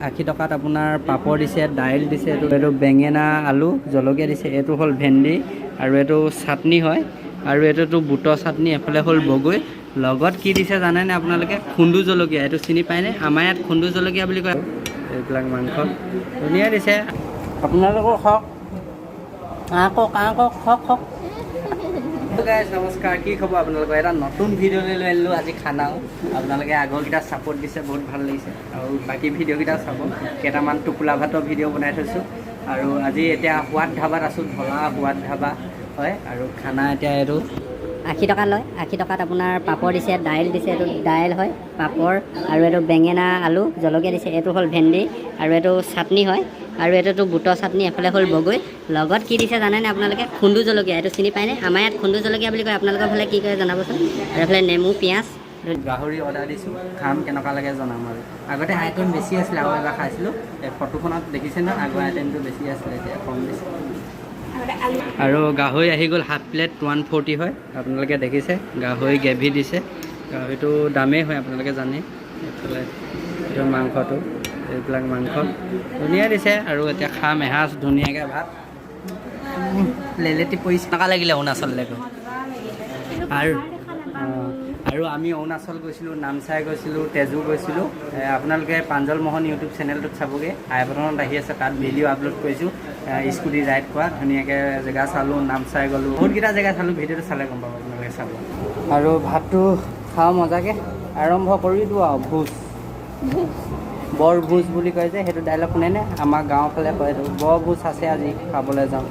80 টকাত আপোনাৰ পাপৰ দিছে, দাইল দিছে, এইটো বেঙেনা, আলু, জলকীয়া দিছে। এইটো হ'ল ভেন্দি আৰু এইটো চাটনি হয় আৰু এইটোতো বুটৰ চাটনি। এফালে হ'ল বগৰী। লগত কি দিছে জানেনে আপোনালোকে? খুন্দু জলকীয়া। এইটো চিনি পায়নে? আমাৰ ইয়াত খুন্দু জলকীয়া বুলি কয়। এইবিলাক মাংস ধুনীয়া দিছে। আপোনালোকো খাওক, আঁকক আঁকক, খাওক খাওক। গাইজ, নমস্কাৰ। কি খবৰ আপোনালোকৰ? এটা নতুন ভিডিঅ'লৈ লৈ আনিলোঁ আজি খানাও। আপোনালোকে আগৰকেইটা ছাপোৰ্ট দিছে, বহুত ভাল লাগিছে আৰু বাকী ভিডিঅ'কেইটা চাব। কেইটামান টোপোলা ভাতৰ ভিডিঅ' বনাই থৈছোঁ। আৰু আজি এতিয়া সোৱাদ ধাবাত আছোঁ, ঢলা সোৱাদ ধাবা হয়। আৰু খানা এতিয়া এইটো 80 টকা লয়। 80 টকাত আপোনাৰ পাপৰ দিছে, দাইল দিছে, এইটো দাইল হয়, পাপৰ আৰু এইটো বেঙেনা, আলু, জলকীয়া দিছে। এইটো হ'ল ভেন্দি আৰু এইটো চাটনি হয় আৰু এইটোতো বুটৰ চাটনি। এফালে হ'ল বগৰী। লগত কি দিছে জানেনে আপোনালোকে? খুন্দু জলকীয়া। এইটো চিনি পায়নে? আমাৰ ইয়াত খুন্দু জলকীয়া বুলি কয়, আপোনালোকৰ ফালে কি কয় জনাবচোন। আৰু এফালে নেমু, পিঁয়াজ। গাহৰি অৰ্ডাৰ দিছোঁ, খাম, কেনেকুৱা লাগে জনাম। আৰু আগতে আইটেম বেছি আছিলে আৰু এবাৰ খাইছিলোঁ। এই ফটোখনত দেখিছে ন, আগৰ আইটেমটো বেছি আছিলে, এতিয়া কম দিছে। আৰু গাহৰি আহি গ'ল, হাফ প্লেট 140 হয়। আপোনালোকে দেখিছে, গাহৰি গ্ৰেভি দিছে। গাহৰিটো দামেই হয়, আপোনালোকে জানে। এইফালে এইটো মাংসটো, এইবিলাক মাংস ধুনীয়া দিছে। আৰু এতিয়া খাম এসাঁজ ধুনীয়াকৈ ভাত। লেলেটি পৰিছে। কেনেকুৱা লাগিলে অৰুণাচললৈ গৈ? আৰু আমি অৰুণাচল গৈছিলোঁ, নামচাই গৈছিলোঁ, তেজু গৈছিলোঁ। আপোনালোকে প্ৰাঞ্জল মোহন ইউটিউব চেনেলটোত চাবগৈ, আই বটনত আহি আছে, তাত ভিডিঅ' আপলোড কৰিছোঁ। স্কুটি ৰাইড কৰা, ধুনীয়াকৈ জেগা চালোঁ, নামচাই গ'লোঁ, বহুতকেইটা জেগা চালোঁ। ভিডিঅ'টো চালে গম পাব, আপোনালোকে চাব। আৰু ভাতটো খাওঁ মজাকৈ, আৰম্ভ কৰি দিওঁ আৰু ভোজ। বৰ ভোজ বুলি কয় যে, সেইটো ডাইলগ শুনেনে? আমাৰ গাঁৱৰ ফালে কয় এইটো, বৰ ভোজ আছে আজি, খাবলৈ যাওঁ।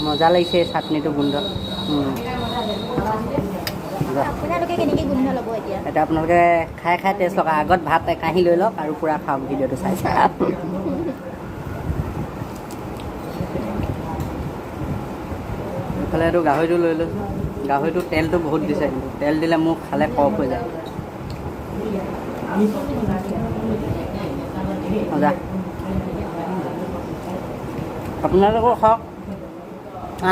মজা লাগিছে এই চাটনিটো গোন্ধ। মজা। আপোনালোকে কেনেকৈ গোন্ধ ল'ব এতিয়া? এতিয়া আপোনালোকে খাই খাই টেষ্ট লওক। আগত ভাত একাহী লৈ লওক আৰু পূৰা খাওক ভিডিঅ'টো চাই চাই। এইফালে এইটো গাহৰিটো লৈ লৈছোঁ। গাহৰিটো তেলটো বহুত দিছে, কিন্তু তেল দিলে মোৰ খালে কফ হৈ যায়। মজা। আপোনালোকো খাওক,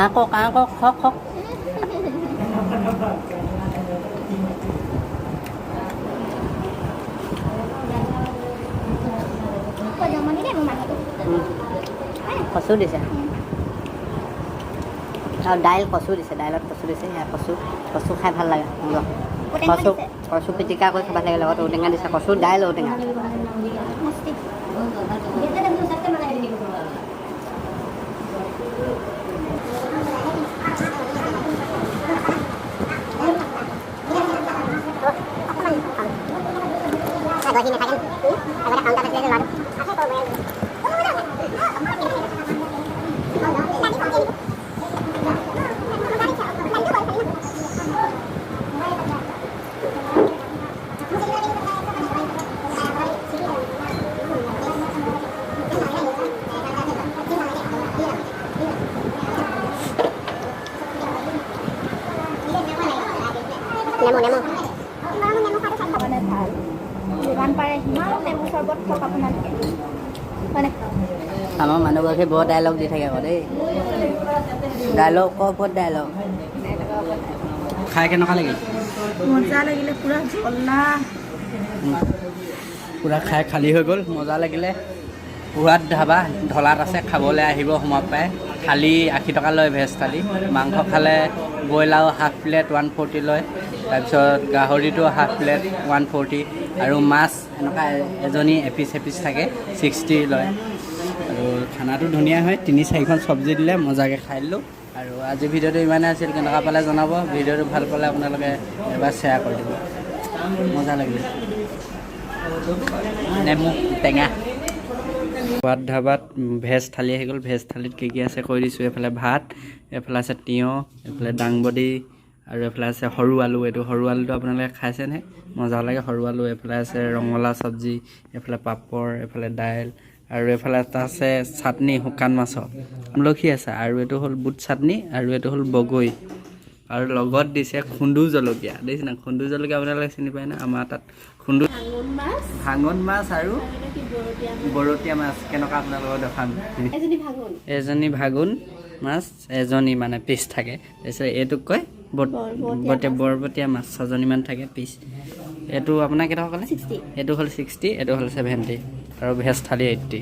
আঁকক আঁকক, খাওক খাওক। জমনি দেই মোৰ মাংসটো। কচু দিছে আৰু দাইল, কচু দিছে, দাইলত কচু দিছে। সেয়া কচু, কচু খাই ভাল লাগে। মজা। ঔটেঙা কচু দিছে। কচু পিটিকা কৰি খাব লাগে, লগত ঔটেঙা দিছে। কচু, দাইল, ঔটেঙা। মস্তি। মানে ভাল, যিমান পাৰে সিমান নেমু চৰবত খাওক আপোনালোকে, হয়নে? আমাৰ মানুহগৰাকী বৰ ডাইলগ দি থাকে আকৌ দেই, ডাইলগৰ ওপৰত ডাইলগ। খাই কেনেকুৱা লাগিল? মজা লাগিলে, পূৰা জ্বলা। পূৰা খাই খালী হৈ গ'ল। মজা লাগিলে। সোৱাদ ধাবা ঢলাত আছে, খাবলৈ আহিব, সোমাব পায়। থালি 80 টকা লয়, ভেজ থালি। মাংস খালে ব্ৰইলাৰো হাফ প্লেট 140 লয়, তাৰপিছত গাহৰিটো হাফ প্লেট 140 আৰু মাছ এনেকুৱা এজনী এপিচ এপিচ থাকে, 60 লয়। আৰু খানাটো ধুনীয়া হয়, তিনি চাৰিখন চব্জি দিলে, মজাকৈ খাই দিলোঁ। আৰু আজি ভিডিঅ'টো ইমানেই আছিল। কেনেকুৱা পালে জনাব। ভিডিঅ'টো ভাল পালে আপোনালোকে এবাৰ শ্বেয়াৰ কৰি দিব। মজা লাগিলে। নেমু টেঙা। সোৱাদ ধাবাত ভেজ থালি আহি গ'ল। ভেজ থালিত কি কি আছে কৈ দিছোঁ। এইফালে ভাত, এইফালে আছে তিয়ঁহ, এইফালে দাংবডি আৰু এইফালে আছে সৰু আলু। এইটো সৰু আলুটো আপোনালোকে খাইছেনে? মজা লাগে সৰু আলু। এইফালে আছে ৰঙালাও চব্জি, এইফালে পাপৰ, এইফালে দাইল আৰু এইফালে এটা আছে চাটনি শুকান মাছৰ, আমলখি আছে আৰু এইটো হ'ল বুট চাটনি আৰু এইটো হ'ল বগৰী আৰু লগত দিছে খুন্দু জলকীয়া। দেখিছে না খুন্দু জলকীয়া? আপোনালোকে চিনি পায় না? আমাৰ তাত খুন্দু ভাঙন মাছ আৰু বৰতীয়া মাছ কেনেকুৱা আপোনালোকক দেখাম। এজনী ভাগুন মাছ, এজনী মানে পিচ থাকে। তাৰপিছত এইটোক কয় বৰবতীয়া মাছ, ছজনীমান থাকে পিচ। এইটো আপোনাৰ কেইটকা ক'লে? 60। এইটো হ'ল 60, এইটো হ'ল 70 আৰু ভেজ থালি 80।